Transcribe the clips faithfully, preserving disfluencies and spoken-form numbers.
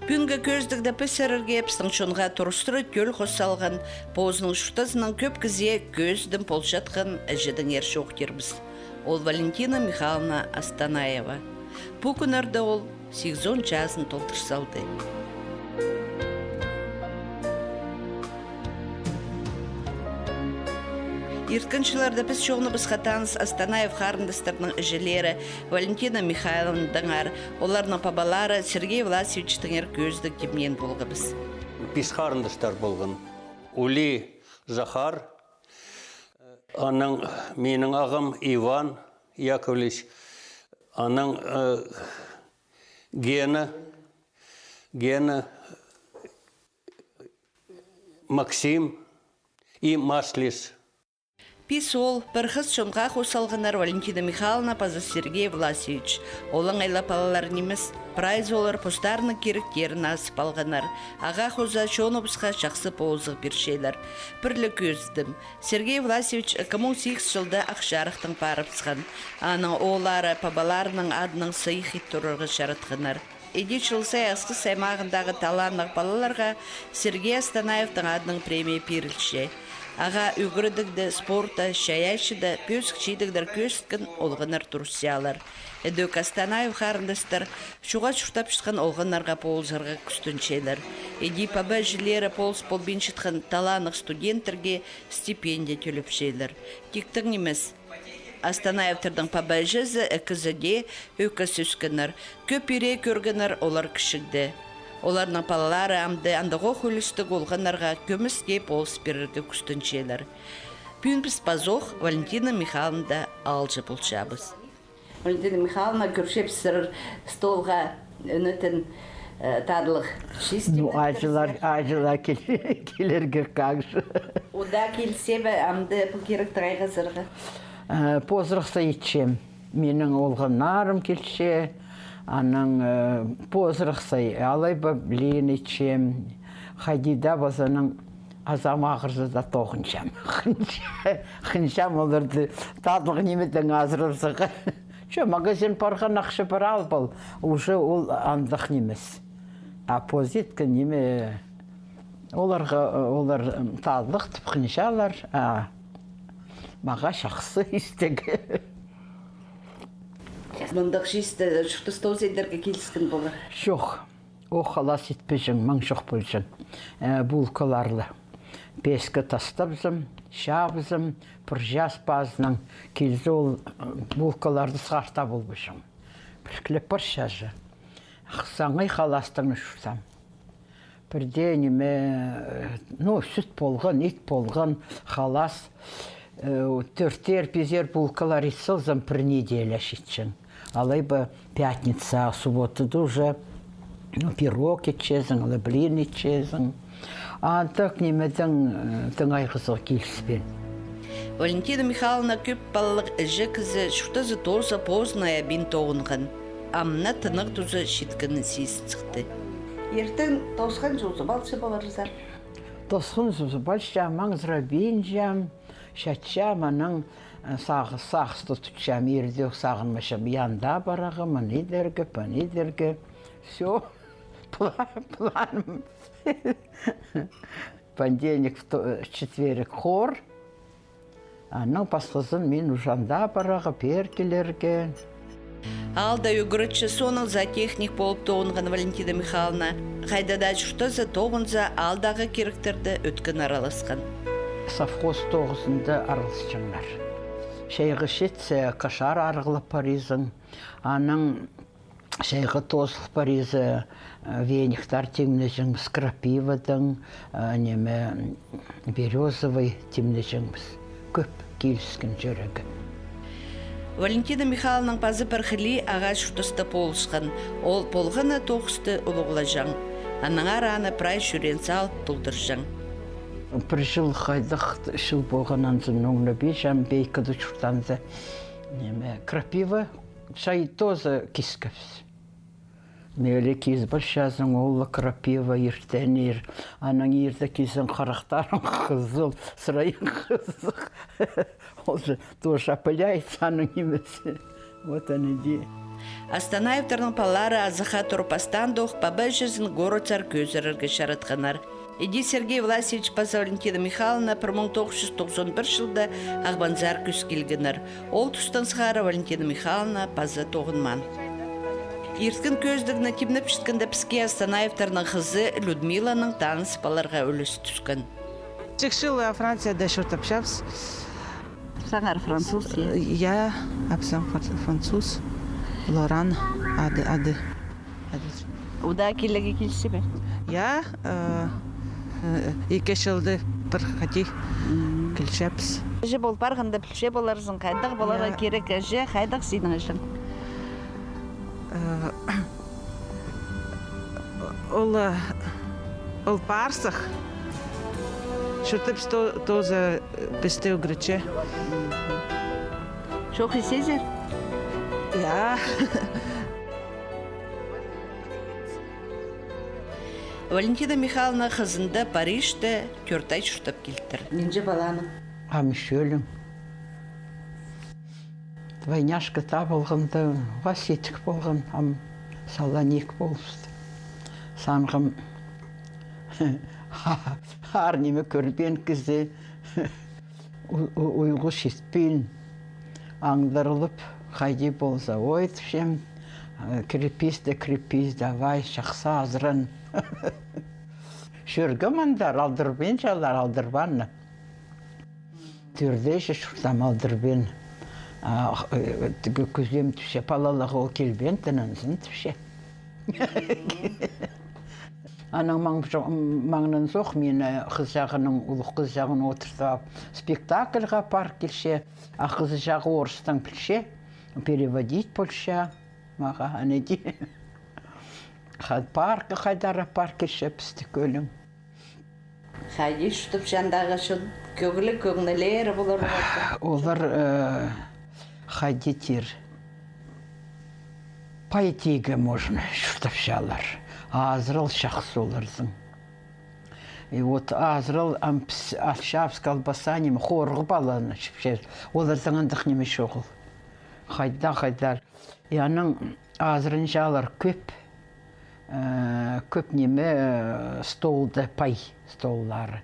Пӱӱнгі кӧзідігде піс сірерге пістің чонға турыстыра тӧл хос салған, позының чуртазынаң кӧп кізее кӧзідім полчатхан іҷедеңер чоохтирбыс. Ол Валентина Михайловна Астанаева. Пу кӱннерде ол сигізон чазын толдыр салды. Ирткен чылларда піс чоғыныбысха таныс Астанаев харындастарның іҷелері Валентина Михайловнадаңар, оларның пабалары Сергей Власовичтеңер кӧзідіг тимнеен полғабыс. Пис харындастар полған. Улии Захар, анаң минің ағам Иван Яковлевич, анаң, э, Гена, Гена, Максим и Маслис. Пис оол, пір хыс чонға хос салғаннар Валентина Михайловна паза Сергей Власович. Олаңай ла палалар нимес, прайзы олар постарының киректерін азып алғаннар. Ағаа хоза чоныбысха чахсы позығ пирчелер. Пір ле кӧзідім. Сергей Власович ікі муң сигіс чылда Ах Чарыхтаң парыбысхан. Аның ооллары пабаларының адынаң сыйых ит турарға чаратханнар. Іди чыл сай Асхыс аймағындағы таланнығ палаларға Сергей Астанаевтің адынаң премия пирілче. Ағаа ӱгредігде, спортта, чайаачыда пӧзік чидіглер кӧзіткен олғаннар турысчалар. Ідӧк Астанаев харындастар чуға чуртапчатхан олғаннарға полызарға кӱстенчелер. Іди паба-іҷелері полыс полбинчатхан таланнығ студенттерге стипендия тӧлепчелер. Тиктең нимес. Астанаевтернің паба-іҷезі ікізі дее ӧкес ӧскеннер, кӧп ире кӧргеннер олар кічігде. Оларның палалары амды андағох ӱлӱстіг олғаннарға кӧмес дее полыс пирерге кӱстенчелер. Пӱӱн піс пазох Валентина Михайловнада аалҷы полчабыс. Валентина Михайловна, кӧрчебіс, сірер столға ӧнетін, э, татлығ чиис. Ну, тимнептер, аҷылар, сірер аҷылар кил-, килерге, как же. Удаа килзе бе амды пу киректі айғазарға? Э, позырахса итчем. Минің олғаннарым килче, анаң, э, позырахса алай ба блин итчем. Хайди даа паза анаң азам ағырза даа тоғынчам. Хынча-, хынчам оларды татлығ нимедең азырарзарға. Че, магазин парған, ахча пар, ал пал, уже ол андағ нимес. А позитка ниме, оларға, олар, м, татлығ тіп хынчалар, а мағаа чахсы истіг. Мындағ чиисті чуртас тооза идерге киліскен полар? Чох. Ох, халас итпеҷең, маң чох полҷаң. Э, булкаларлы. Песке тастабызам, чаабызам, пір час пазынаң килзе ол, э, булкаларды сығарта полбаҷаң. Піріглеп парча же. Саңай халастаң чуртаам. Пірдее ниме, э, ну, сӱт полған, ит полған, халас. Э, тӧртер-пизер булкалар ит салзам, пір неделя читчең. Алай ба пятница, субботада уже, ну, пирог итчезің, алай блин итчезің. Андағ нимедең, э, тың айғазығ киліспеен. Валентина Михайловна кӧп палалығ іҷе кізі, чуртазы тооза, позының айабин тоғынған. Амды тынағ туза читкенін сизін сыхты. Иртен тоосхан чузы палча поларзар? Тоосхан чузы палчам, маңзырабинчам, чатчам, анаң, э, сағыс, сағысты тутчам, иртӧк сағынмаҷам, анда парарға, мыны идерге, пыны идерге. Всё, пла-, планым. Понедельник, вто-, четверг хор. Анаң пасхазын мин уже анда парарға, пеер килерге. Аалда ӱгретчі, соонаң зоотехник полып тоғынған Валентина Михайловна хайда даа чуртаза, тоғынза, аалдағы киректерде ӧткін араласхан. Совхоз тоғызында араласчаңнар. Чайғы читсе, кошар арығлап паризың. Анаң чайғы тоозыл париза, э, венихтар тимнеҷеңміс крапивадаң, э, ниме, берёзовый тимнеҷеңміс. Кӧп киліскен чӧрерге. Валентина Михайловнаның пазы пір хылии ағаа чуртаста полысхан. Ол полған на тоғысты улуғлаҷаң. Аннаңар аны прай чӱреен салып толдырҷаң. Пір чыл хайдағ чыл полған, анзын оңнабинчам, Бейкада чуртаанда. Ниме, крапива чай тооза кискебіс. Мейлі кизіп алчазың, ол ла крапива иртенир. Анаң ирде кизең, харахтарың хызыл, сырайың хызыл. Ол же тоже опыляется, анаң нимес. Вот аны дее. Астанаевтарның палалары азахха турып астаандох паба-іҷезін городсар кӧзірерге чаратханнар. Іди Сергей Власевич паза Валентина Михайловна пір муң тоғыс чӱс тоғызон пір чылда Ағбанзар кӧс килгеннер. Ол тустаң сығара Валентина Михайловна паза тоғынмаан. Ирткен кӧзідігні тимнепчеткенде піске Астанаевтарның хызы Людмиланың таныс палаларға ӱлес тӱскен. Чик чыл Францияда чуртапчабыс. Саңар француз, я? Я, апсам француз. Лоран ады, ады. Удаа килерге килче бе? Я, ікі чылда пір хати килчебіс. Іҷе пол парғанда пілче поларзың, хайдағ поларға кирек іҷе, хайдағ синің іҷең. Ол, ол парсых. Чуртап, тооза пісті ӱгретче. Чох исезер? Я. Валентина Михайловна хызында Парижте тӧрт ай чуртап килтір. Нинҷе паланың? Ам ӱчӧлең. Двойняшка табылғанда, вас итік полған, ам сала ниик полысты. Санғам, аар ниме кӧрбеен кізі, уйғу читпин, аңдарылып, хайди полза, ой, тіпчем, крепись да, крепись, давай, чахсы азыран. Чӧргем андар, алдырбинчалар, алдырбааннар. Тӧрт ай чуртаам алдырбин. Тігі кӱзем тіпче, палалығ ол килбеен, тынанзын тіпче. Анаң маңнанзох, мині хызыҷағынаң, улуғ хызыҷағын одыртып ап, спектакльға пар килче, а хызыҷағы орыстаң пілче, переводить полча. Мағаа ана ди. Паркха хайдар пар килче пісті кӧлең. Хайди чуртапча андағы чон, кӧглі кӧңнілері полар. Олар хайди тир, пай тигі, можно, чуртапчалар. Азырал чахсы оларзың. И вот азырал ам піс алчабыс колбаса, ниме, хорығ паланы чіпче. Оларзың андағ ниме чоғыл. Хайда, хайдар. И анаң азыранчалар кӧп, кӧп ниме, столда пай, столлары.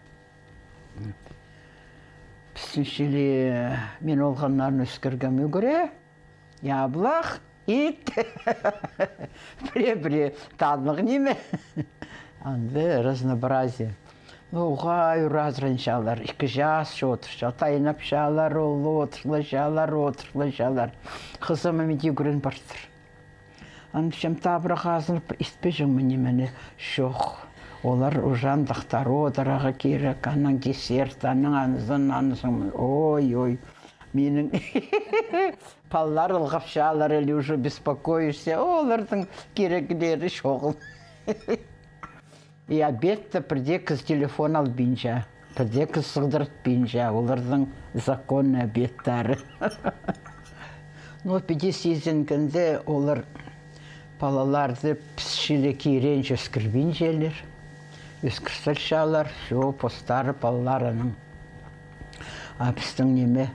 Пістің чіли, мин олғаннарын ӧскіргем: ӱгре, яблах, ит, піре-піре, танығ ниме. Анда разнообразие. Ну, уғаа ӱр азыранчалар, ікі час чох одырча, тайнапчалар, ол одырлачалар, одырлачалар. Хызым ам иди ӱгрен партыр. Ам тіпчем, табырах азынып, истпеҷең ме нимені? Чох. Олар уже андахтар одырарға кирек, анаң десерт, анаң анзын, анзын. Ой, ой. Минің палалар ылғапчалар, или уже беспокоишься, оларның киректері чоғыл. И обедте пірдее кізі телефон албинча, пірдее кізі сығдыратпинча, оларның законный обедтары. Но піди сизінгенде, олар палаларды піс чіли киреенҷе ӧскірбинчелер. Ӧскір салчалар, всё, постары палаларының. А пістің ниме,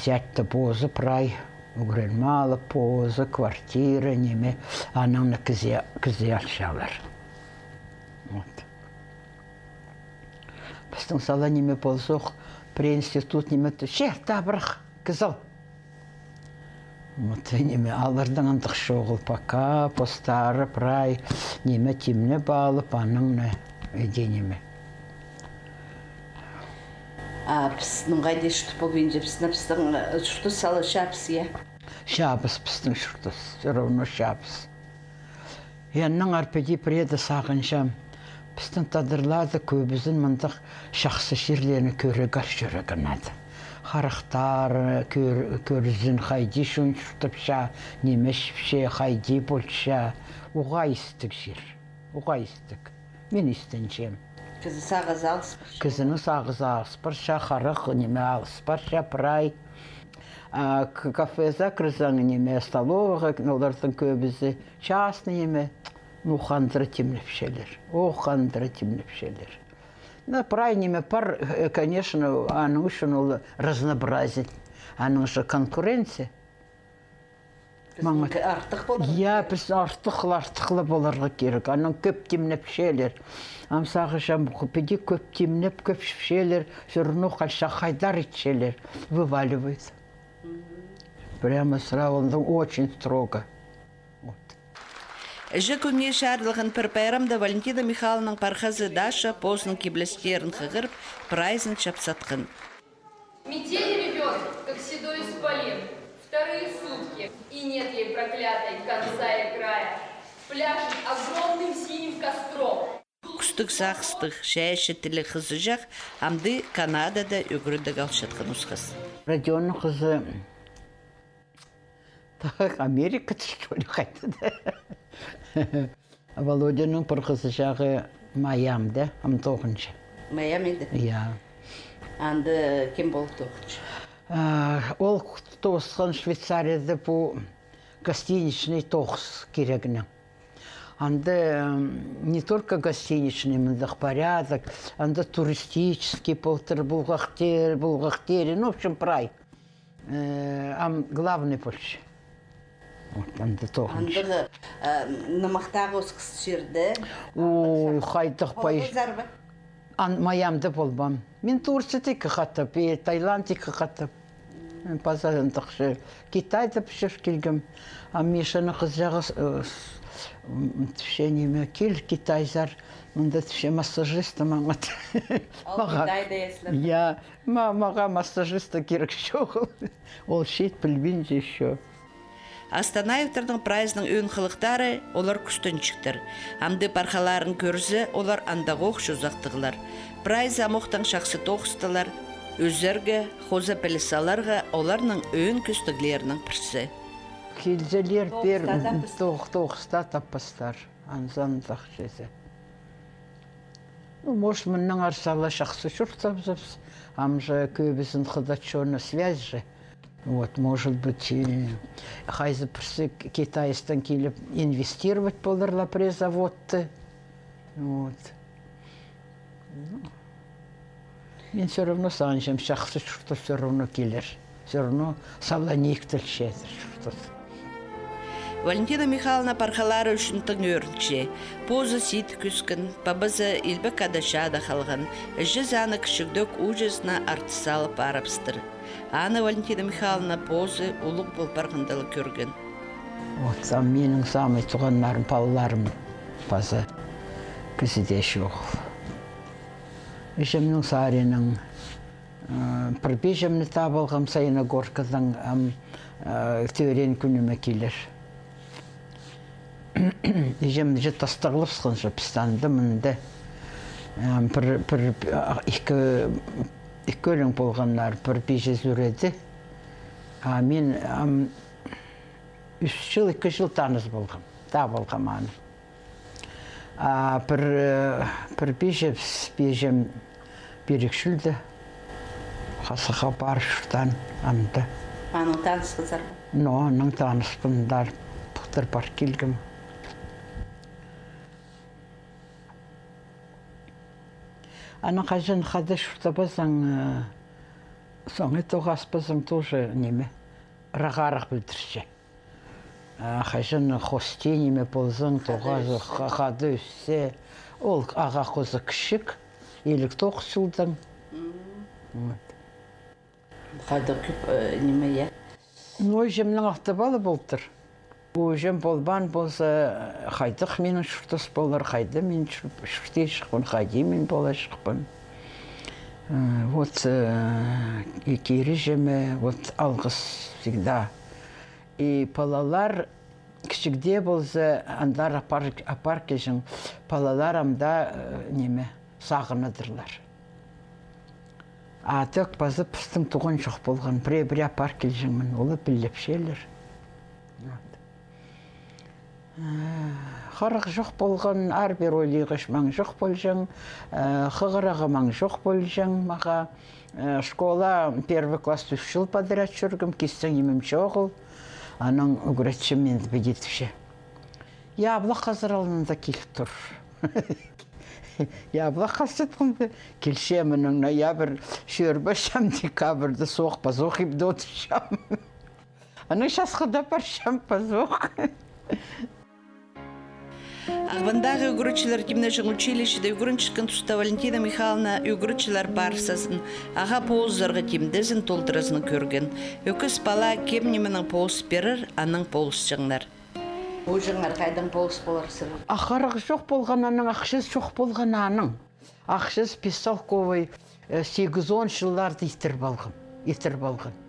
зятьті позы прай ӱгренме алып, позы квартира, ниме, анаң на кізее, кізее алчалар. Вот. Пістің сала ниме ползох, пір институт ниме, че, табырах, кізі ал. Вот, ниме, аларның андағ чоғыл, пока постары прай ниме тимнеп алып, анаң на иди ниме. А піс ныңғай дее чуртап полбинчабыс, пістің, э, чуртас сала чабыс, я? Чабыс пістің чуртас, всё равно чабыс. Аннаңар піди пірееде сағынчам. Пістің тадарларда кӧбізін мындағ чахсы чирлерін кӧрерге ал чӧрерге надо. Харахтары кӧр-, кӧрзін, хайди чон чуртапча, ниме чіпче, хайди полча. Уғаа истіг чир. Уғаа истіг. Мин истенчем. Кізі сағызы алыс парча. Кізінің сағызы алыс парча, харах, ниме, алыс парча, прай. А к-, кафезер кірзең, ниме, столовайға, олардың кӧбізі частный ниме, ну, хандыра тимнепчелер. О, хандыра тимнепчелер. Ну, прай ниме пар, э, конечно, аның ӱчӱн ол разнообразие, аның же конкуренция. Маңат. Артых поларға. Я, піс артых ла, артых ла поларға кирек. Анаң кӧп тимнепчелер. Ам сағынчам, піди кӧп тимнеп, кӧп чіпчелер, всё равно халча хайдар итчелер. Вываливают. Прямо сразу, ну, очень строго. Вот. Іҷе кӱнге чарылған пір пайрамда Валентина Михайловнаның пархазы Даша позының киблестерін хығырып, прайзын чапсатхан. Метель ревёт, как седой исполин, вторые сутки, и нет ей, проклятой, конца и края. Пляшет огромным синим костром. Кӱстіг сағыстығ, чайаачы тіліг хызыҷах амды Канадада ӱгредіг алчатхан осхас. Родионның хызы, так, Америкада, что ли, хайда-да. Володяның пір хызыҷағы Майамида, ам тоғынча. Майамида? Я. Анда кем полып тоғынча? А, ол тоғысхан Швейцарияда пу гостиничный тоғыс кирегінең. Анда, м, не только гостиничный, мындағ порядок, анда туристический полтыр, бухгалтер-, бухгалтерия, ну, в общем, прай. Э, ам главный полча. Вот, анда тоғынча. Андағ, э, нымахтағы осхас чирде. О, хайдағ пай. Полғазар ба? Ан Майамида полбаам. Мин Турцияда ікі хатап, и Таиланд ікі хатап. Паза андағ чир. Китайда пічер килгем. А Мишаның хызыҷағы, э, с-, м, тіпче, ниме, кил, китайзар. Мында, тіпче, массажист маңат. Ол мағаа. Китайда ислер. Я, ма-, мағаа массажист кирек чоғыл. Ол чиит пілбинче ещё. Астанаевтарның прайзының ӧӧн хылыхтары олар кӱстенҷіктер. Амды пархаларын кӧрзе, олар андағох чозахтығлар. Прайзы амохтаң чахсы тоғыстылар. Ӧзерге, хоза піліс аларға оларның ӧӧн кӱстіглерінің пірсі. Килзелер пеер тоғыста таппастар. Анзан тахчазы. Ну, может, мыннаң арса ла чахсы чуртабызыбыс. Ам же кӧбізін хыдат чоны связь же. Вот, может быть, и хайзы пірсі Китайстаң киліп инвестировать полар ла пір заводты. Вот. Ну. Мин всё равно сағынчам, чахсы чуртас всё равно килер. Всё равно сала ниик тілчедір чуртас. Валентина Михайловна пархалары ӱчӱн тың ӧрінче. Позы сидік ӧскен, пабазы Илбек Ада чаада халған, іҷезі аны кічігдек ууҷазына артыс алып парыбыстыр. Аны Валентина Михайловна позы улуғ пол парғанда ла кӧрген. Вот, сам минің самый туғаннарым, палаларым паза кізі дее чоғыл. Іҷемнің саринаң, э, пір пиҷемні таап алғам Саяногоркадаң, ам, э, тӧреен кӱніме килер. Іҷем же тастағлапсханҷа пісті анда-мында. Ам, пір, пір, а, ікі, ікі ӧлең полғаннар, пір пиҷезі ӱреде. А мин, ам, ӱс чыл, ікі чыл таныс полғам, таап алғам аны. А пір, э, пір пиҷе, пиҷем пирігҷілді. Хазахха парып чуртаан анда. Анаң таныспазар ба? Но, анаң таныспындар, пылтыр пар килгем. Анаң хаҷан хада чуртабазаң, э, соонаң тоғаспазаң, тоже ниме, ырағ-арах пілдірче. А, хаҷан хости ниме ползаң, тоғазы, ха-, хада ӧссе, ол ағаа хоза кічіг, илиг тоғыс чылдаң. Вот. Хайдағ кӧп, э, ниме, я? Ну, іҷемнің алты пала полтыр. Іҷем полбаан полза, хайдағ минің чуртас полар, хайда мин чур-, чуртирҷыхпын, хайди мин поларҷыхпын. Э, вот, э, и кирі іҷеме, вот, алғыс всегда. И палалар кічігде полза, андар апар, апар килҷең, палалар амда, э, ниме, сағынадырлар. А так паза пістің туған чох полған, пірее-пірее апар килҷеңмін, олар піллепчелер. Вот. Э, харах чох полған, аар пеер ойлиғаш, маң чох полҷаң, э, хығырарға маң чох полҷаң, мағаа, э, школа, первый класс ӱс чыл подряд чӧргем, кистең нимем чоғыл. Анаң ӱгретчім мин піди тіпче. Яблах хазыр алнында киліп тур. Яблах хазыртханда, килчем мының ноябрь, чӧрбеҷем декабрьда, соох пазох ибде одырчам. Анаң часхыда парчам пазох. Ағбандағы ӱгретчілер тимнеҷең училищеде ӱгренчеткен туста Валентина Михайловна ӱгретчілер парсазын, ағаа полызарға тимдезін толдыразын кӧрген. Ӧкіс пала кем нименең полыс пирер, анаң полысчаңнар. Ууҷаңар хайдаң полыс полар сірер? Ахырах чох полған аның, ахчазы чох полған аның. Ахчазы беспаловкой, э, сигізон чылларда итіріп алғам, итіріп алған.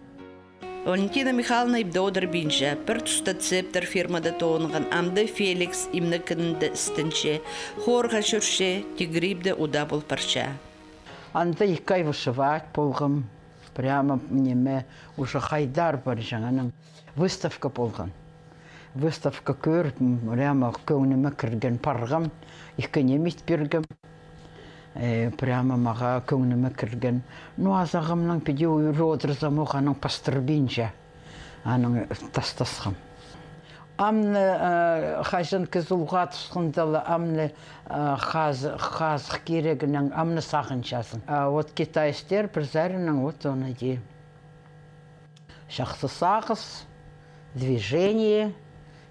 Валентина Михайловна ибде одырбинча, пір туста цептер фирмада тоғынған, амды Феликс имнекінінде істенче, хорға чӧрче, тигірибде удаа пол парча. Анда ікі ай вышивать полғам. Прямо, ниме, уже хайдар парҷаң, анаң выставка полған. Выставка кӧріп, м, прямо кӧңніме кірген, парғам, ікі ниме ит пиргем. Э, прямо мағаа кӧңніме кірген. Ну, азағымнаң піди ӱр одырзам ох, анаң пастырбинча. Анаң тастасхам. Амны, э, хаҷан кізі улуғ тусханда ла, амны, э, хаз-, хазых кирегінең, амны сағынчазың. А вот китайстер пір саринаң вот оны дее. Чахсы сағыс, движение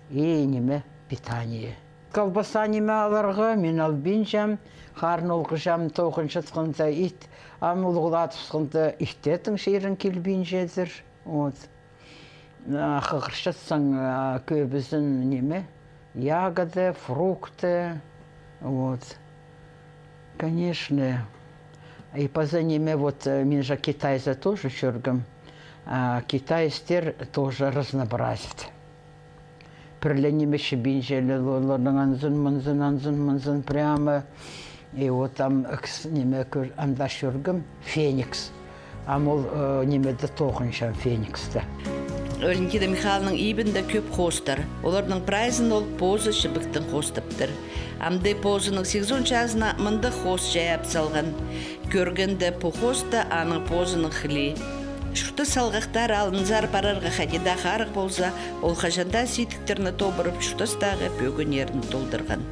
и ниме, питание. Колбаса ниме аларға, мин албинчам, харын олғаҷам тоғынчатханда ит, ам улуғ тусханда иттетің чирің килбинчедір. Вот. А, хығырчатсаң, а, кӧбізін ниме, ягоды, фрукты, вот. Конечно. И паза ниме, вот, э, мин же Китайза тоже чӧргем. А, китайстер тоже разнообразит. Пірле ниме чібинчелер, оларның анзын-мынзын, анзын-мынзын прямо. И вот ам, кс-, ниме, кӧр-, анда чӧргем, феникс. Ам ол, э, нимеде тоғынчам, фениксте. Валентина Михайловнаның ибінде кӧп хоостар. Оларның прайзын ол позы чібіктең хоостаптыр. Амды позының сигізон чазына мындағ хоос чайап салған. Кӧргенде, пу хоос та аның позының хылии. Чуртас салғахтары алнынзар парарға хайди даа харығ полза, ол хаҷан даа сидіктерні тобырып, чуртастағы пӧгіннерін толдырған.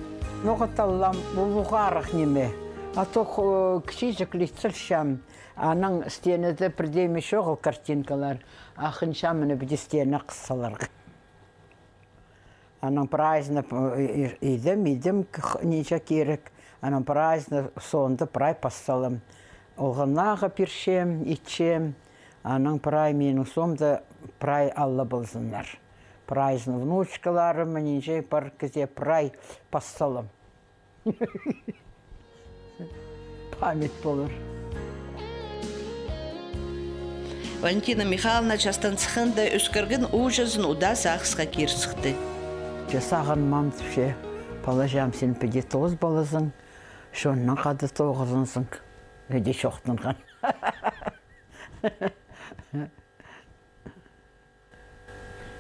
Ноға таллам, улуғ арах ниме. А то, э, кічіҷек ле ит салчам. Анаң стенада пірдеме чоғыл картинкалар. Ахынчам мына піди стена хыс саларға. Анаң прайзына, э, и-, идем, идем, к-, х-, нинҷе кирек. Анаң прайзына соонда прай пас салам. Олғаннарға пирчем, итчем. Анаң прай минің соомда прай алла ползыннар. Прайзына внучкаларым, нинҷе пар кізее прай пас салам. Память полар. Валентина Михайловна частан сыхханда ӧскірген ууҷазын удаа сағысха кир сыхты. Че сағынмаам, тіпче, палаҷаам, син піди тоғыс полазың, чоннаң хада тоғызынзың, іди чоохтанған.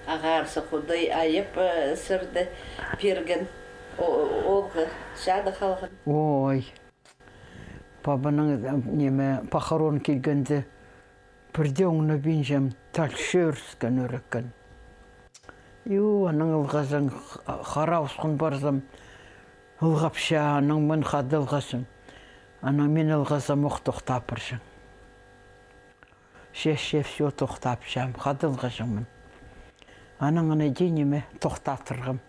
Ағаа сах Худай айап, э, сірерні пирген, о-, о-, оолғы чаада халған. Ой. Пабаның, э, ниме, похорон килгенде, пірдее оңнабинчам, тал чӧріскен ӧреккен. Ю, анаң ылғазаң, х-, хараа усхан парзам, ылғапча, анаң мин хада ылғазам. Анаң мин ылғазам, ох, тохтап парҷаң. Че, че, всё, тохтапчам, хада ылғаҷаңмын. Анаң аны дее ниме тохтаттырғам.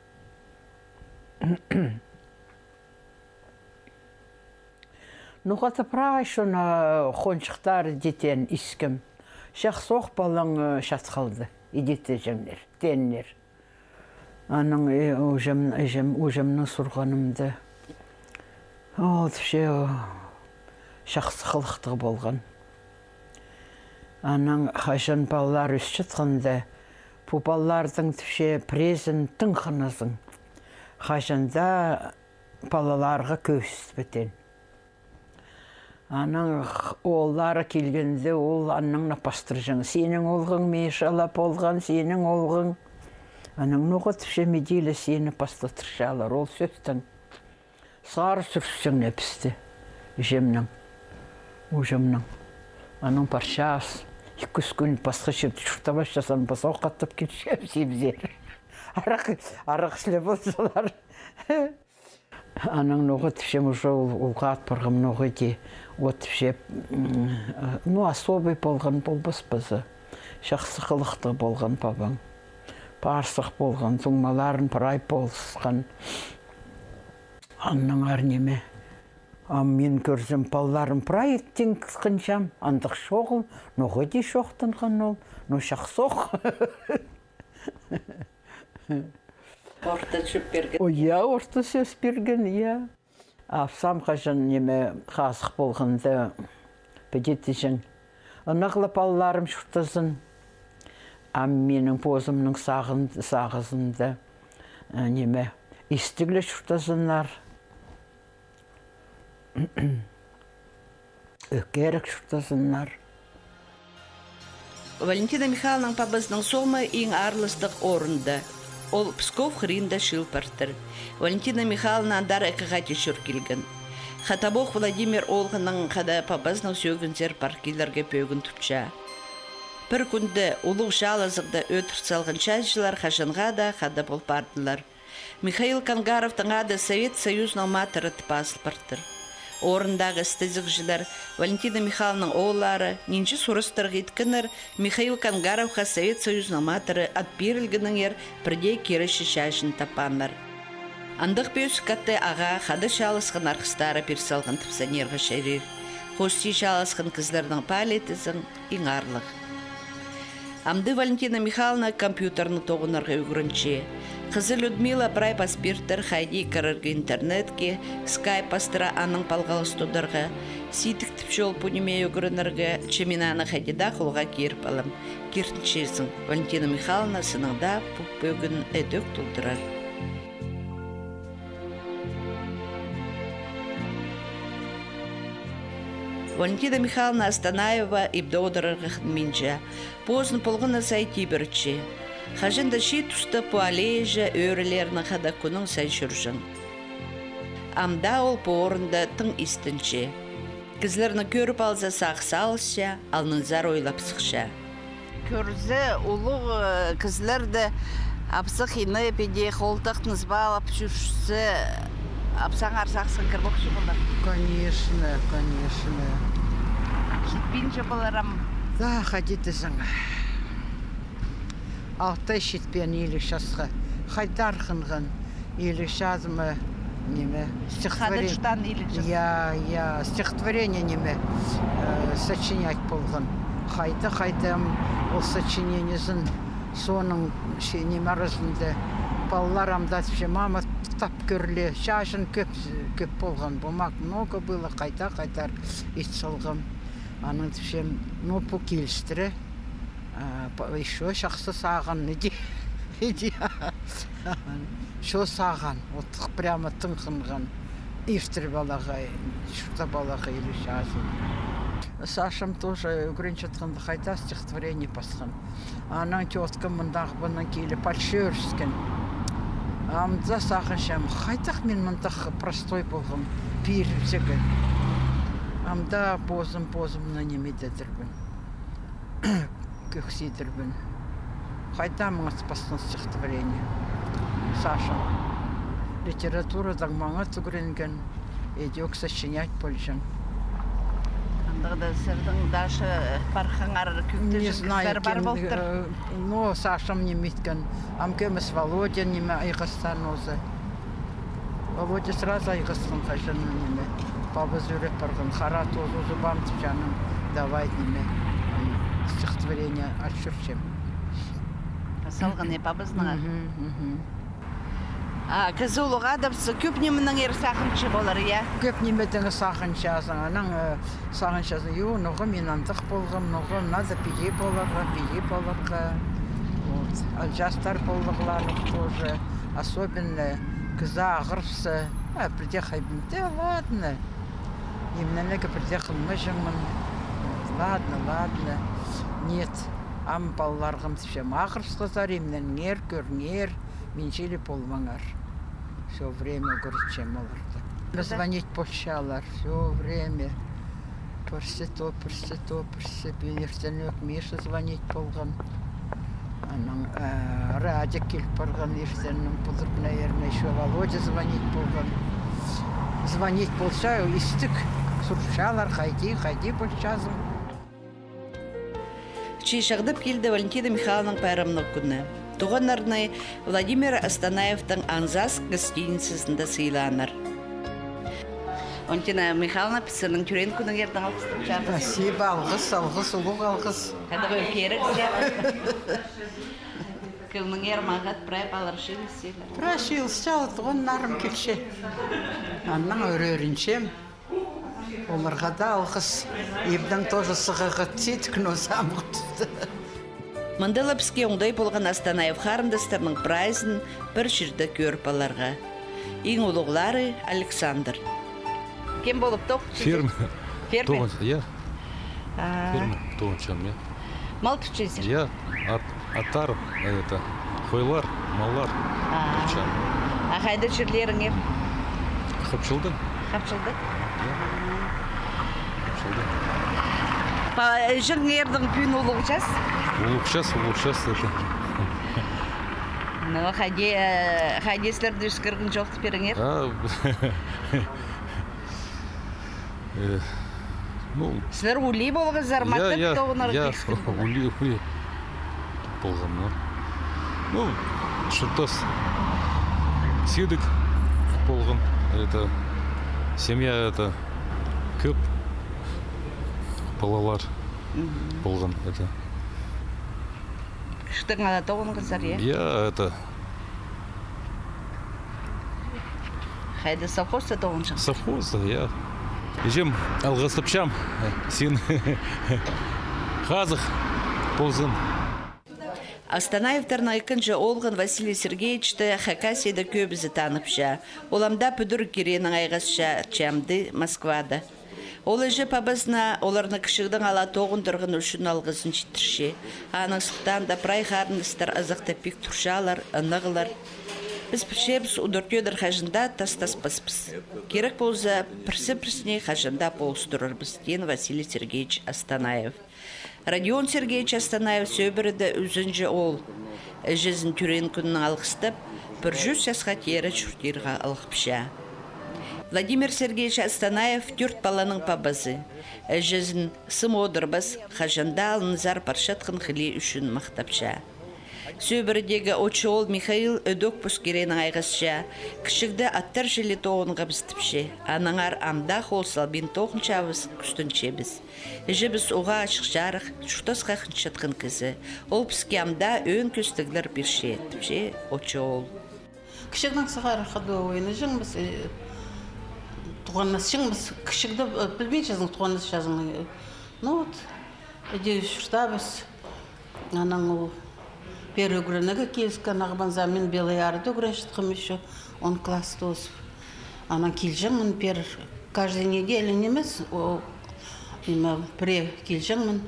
Ноға-да прай чон, а, хонҷыхтар дитен искем. Чахсы ох палаң, э, чат халды, идитеҷеңнер, теннер. Анаң, э, ууҷам, іҷем, ууҷамнаң сурғанымда, ол тіпче, чахсы хылыхтығ полған. Анаң хаҷан палалар ӧсчетхенде, пу палаларның, тіпче, пірезін тың хыназың. Хаҷан даа палаларға кӧзітпетен. Анаң х-, ооллары килгенде, ол анаң на пастырҷаң. Синің оолғың Миша ла полған, синің оолғың. Анаң ноға тіпче, ме, тиле сині пастаттырчалар, ол сӧстең. Сығара сӱрісчеңнер пісті, іҷемнең, ууҷамнаң. Анаң парчабыс. Ікі-ӱс кӱн пасха чирде чуртабысчабыс, анаң пазох хаттап килчебіс ибзер. Арах, арах іслеп ползалар. Анаң ноға тіпчем, уже ол, улуғ ат парғам ноға дее, вот тіпче, м, ну, особый полған полбас па за. Чахсы хылыхтығ полған пабаң. Пазох полған, туңмаларын прай полысхан. Аннаңар ниме. Ам мин кӧрзем, палаларым прай тиң хынчам, андағ чоғыл, ноға даа чоохтанған ол, но чахсы ох. Орта чӧп пирген. О, я, орта чӧп пирген, я. Апсам хаҷан ниме хазых полғанда, піди тіҷең. Ынағ ла палаларым чуртазын. Ам минің позымның сағын-, сағызында, э, ниме, истіг ле чуртазыннар. Ӧкерік чуртазыннар. Валентина Михайловнаның пабазының сомы иң аарластығ орында. Ол Псков хыринда чыыл партыр. Валентина Михайловна андар ікі хати чӧр килген. Хатабох Владимир оолғының хада пабазының сӧӧгінзер пар килерге пӧгін тутча. Пір кӱнде улуғ чаалазығда ӧдір салған чааҷылар хаҷанға даа хада пол пардылар. Михаил Кангаровтың ады Совет Союзының матыры тіп азыл партыр. Орындағы істезігҷілер, Валентина Михайловнаның ооллары, нинҷе сурастарға иткеннер, Михаил Кангаровха Совет Союзының матыры ат пирілгенінеңер пірдее киречі чааҷын таппааннар. Андағ пӧзік атты ағаа хада чааласхан арғыстары пир салған тіп санирға чарир. Хости чааласхан кізілернің паалидызың иң аарлығ. Амды Валентина Михайловна компьютерні тоғынарға ӱгренче. Хызы Людмила прай пас пиртір, хайди кірерге интернетке, скайп пастыра аның палғалыс тударға, сидік тіпче ол пу ниме ӱгренерге, че мин аны хайди даа холға киріп алам. Киртінчезің, Валентина Михайловна сыннаң даа пу пӧгін ідӧк толдырар. Валентина Михайловна Астанаева ибде одырарға хынминча, позын полған на сай тибірче. Хаҷан даа чиит туста пу аллеяҷа ӧӧрелернең хада кӱннің сай чӧрҷең. Ам даа ол пу орында тың истінче. Кізілерні кӧріп алза, сағыс алысча, алнынзар ойлап сыхча. Кӧрзе, улуғ, э, кізілерді апсах ине піди холтахтың сыбаалап чӧрче, апсаңар сағысхан кір похча полар. Конечно, конечно. Читпинче полар ам. Да, хайди тізең. Алтай читпеен иліг часха. Хайдар хынған. Иліг чазыма, ниме, стихотворение. Хада чуртаан иліг час. Я, я, стихотворение, ниме, э, сочинять полған. Хайда, хайда ам ол сочинениезін, соның, че, ниме аразында палалар ам даа тіпче, мама, тап кӧр ле, чааҷын кӧп, кӧп полған, бумаг много было, хайда, хайдар ит салғам. Анаң тіпчем, ну, пу килістіре. А, па-, ещё чахсы сағын, иди, иди. Чо сағын, вот прямо тың хынған. Иртір палаға, чуртап палаға иліг чазын. Сашам тоже ӱгренчеткенде хайда стихотворение пасхан. Анаң тёткам мындағы панаң киліп, пальчы ӧріскен. Амды сағынчам, хайдағ мин мындағ простой полғам, пирілзеге. Амды позым, позымны ниме идербін. Кӧксидірбін. Хайда маңат пасхан стихотворение. Сашам. Литературадаң маңат ӱгренген, идӧк сочинять полҷаң. Андағда сірернің даже пархаңар кӧктеҷең кізілер пар полтыр. Не знаю, кем, э, но Сашам ниме иткен. Ам кӧмес Володя ниме айғасхан оза. Володя сразу айғасхан, хаҷан ниме. Пабазы ӱреп парған, хара тоозы узубам тіп, чаным, давай ниме, м, стихотворение ал чӧрчем. Салған, э, пабазынаңар? Мгм, мгм. А кізі улуғ адапса, кӧп нименеңер сағынча полар, я? Кӧп нимедең сағынчазың, анаң, э, сағынчазың, ё, ноға мин андағ полғам, ноға надо піди поларға, піди поларға. Вот. А частар полығларың тоже, особенно кізі ағырыпса, а, пірдее хайбин, да ладно. Имненерге пірдее хынмаҷаңмын. Ладно, ладно. Нет. Ам палаларғам тіпчем, ағырысхазар, имненіңер, кӧріңер, мин чіли полмаңар. Всё время ӱгретчем оларды. Да. Звонить полчалар, всё время. Пірсі то, пірсі то, пірсі. Пу иртенек Миша звонить полған. Анаң, э, Радик киліп парған иртеннең, пудырып, наверное, ещё Володя звонить полған. Звонить полча, истік сурчалар, хайди, хайди полчазың. Че чағдап килді Валентина Михайловнаның пайрамнығ кӱні. Туғаннарны Владимир Астанаевтың «Аңзас» гостиницазында сыйлааннар. Валентина Михайловна, піс сірернің тӧреен кӱніңернең алғыстапчабыс. Спасибо, алғыс, алғыс, улуғ алғыс. Хайдағ ӧкерік сірер. Кӧңніңер мағат, прай палалар чыылысчалар. Прай чыылысчалар, туғаннарым килче. Аннаң ӧрінчем. Оларға даа алғыс. Ибдең тоже сығарға тидік, но самғыт. Мында ла піске оңдай полған Астанаев харындастарның прайзын пір чирде кӧріп аларға. Иң улуғлары Александр. Кем полып тоғынчазар? Фермер. Фермер? Тоғын-, я. А. Фермер тоғынчам, я. Мал тутчазар? Я, ат, аттар, это, хойлар, маллар. А. Тутчам. А хайда чирлеріңер? Хапчылда. Хапчылда? Я. Хапчылда. Па, іҷеңернің пӱӱн улуғ час? Улуғ час, улуғ час, это. Ну, хайди, э, хайди сірерді ӧскірген чоохтап пиріңер. А, э, ну. Сірер улуғ полғазар ма, я, тіп, я, тоғынарға, я, киліскен полған. Улуғ, улуғ полғам, ну. Ну, чуртас сидік полған, это, семья, это, кӧп палалар, мгм, полған, это. Кічігдең ала тоғынғазар, я? Я, это. Хайда, совхозта тоғынҷаң? Совхозта, я. Іҷем, алғыстапчам син. Хазых ползын. Астанаевтарның ікінҷі оолғын Василий Сергеевичті Хакасияда кӧбізі таныпча. Ол ам даа пӱдіріг киренің айғасча, чамды Москвада. Ол іҷе-пабазына оларны кічігдең ала тоғындырған ӱчӱн алғызын читірче. Аның сылтаанда прай харындастар азахта пик турчалар, ынағлар. Піс пілчебіс, удур-тӧдір хаҷан даа тастаспаспыс. Кирек полза, пірсі-пірсіне хаҷан даа полыстырарбыс, теен Василий Сергеевич Астанаев. Родион Сергеевич Астанаев сӧбіреде ӱзінҷі оол. Іҷезін тӧреен кӱнінең алғыстап, пір чӱс часха теере чуртирға ылғапча. Владимир Сергеевич Астанаев тӧрт паланың пабазы. Іҷезін сым одырбас, хаҷан даа алнынзар парчатхан хылии ӱчӱн махтапча. Сӧбіредегі отчы оол Михаил ідӧк пос киренің айғасча, кічігде аттар чіли тоғынғабыс тіпче. Аннаңар ам даа хол салбин тоғынчабыс, кӱстенчебіс. Іҷебіс уғаа ачых-чарых, чуртасха хынчатхан кізі. Ол піске ам даа ӧӧн кӧстіглер пирче, тіпче отчы оол. Кічігдең сығара ходовой ойнаҷаңмыс, э, тоғыннасчаңмыс. Кічігде, э, пілбинчезің, тоғыннасчазың. Ну вот, іди чуртабыс. Анаң ол пеер ӱгренерге киліскен, Ағбанзар, мин Белый Арада ӱгренчеткем ещё, он класс тоозып. Анаң килҷеңмін пеер каждый неделя нимес, о, ниме, пірее килҷеңмін.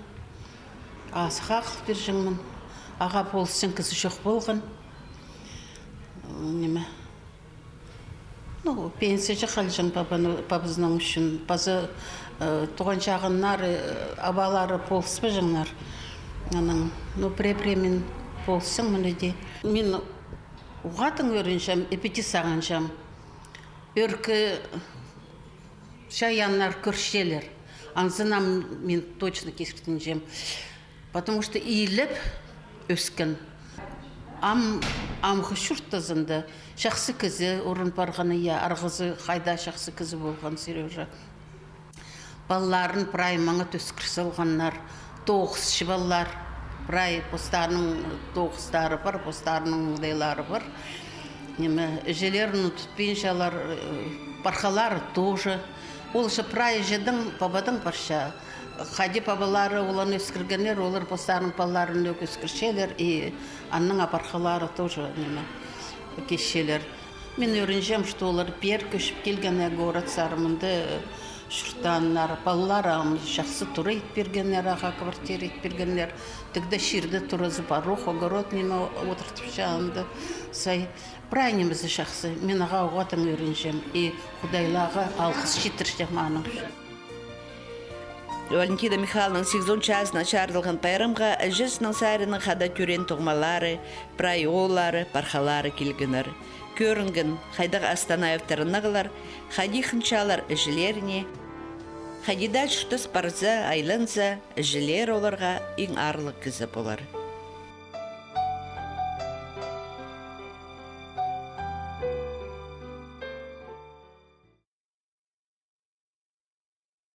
Азых ағыл пирҷеңмін. Ағаа полысчаң кізі чох полған. Ниме. Ну, пенсияҷа халҷаң пабаны, пабазының ӱчӱн. Пазы, э, туған чағыннары, э, абалары полыспаҷаңнар. Анаң, ну, пірее-пірее мин полысчаңмын іди. Мин уғаа тың ӧрінчем, ипети сағынчам. Ӧӧркі чайааннар кӧрчелер. Анзын ам мин точно кизіктенчем. Потому что иилеп ӧскен. Ам, амғы чуртазында чахсы кізі орын парғаны, я, арғызы хайдағ чахсы кізі полған, Серёжа. Палаларын прай маңат ӧскір салғаннар, тоғысчы палалар, прай постарының тоғыстары пар, постарының оңдайлары пар. Ниме, іҷелерін тутпинчалар, э, пархалары тоже. Ол же прай іҷедең, пабадаң парча. Хайди пабалары оларны ӧскіргеннер, олар постарының палаларын ӧк ӧскірчелер, и аннаң а пархалары тоже, ниме, кисчелер. Мин ӧрінчем, что олар пеер кӧчіп килгеннер, городсар мында, э, чуртааннар, палалары ам чахсы тура ит пиргеннер, ағаа квартира ит пиргеннер. Тігде чирде туразы, порог, огород, ниме, одыртыпча анда. Сай, прай нимезі чахсы. Мин ағаа уғаа тың ӧрінчем. И Худайлаға алғыс читірчем аның ӱчӱн. Валентина Михайловнаның сигізон чазына чарыдылған пайрамға іҷезінің саринаң хада тӧреен туңмалары, прай ооллары, пархалары килгеннер. Кӧрінген, хайдағ Астанаевтар ынағлар, хайди хынчалар іҷелеріне, хайди даа чуртас парза, айланза, іҷелері оларға иң аарлығ кізі полар.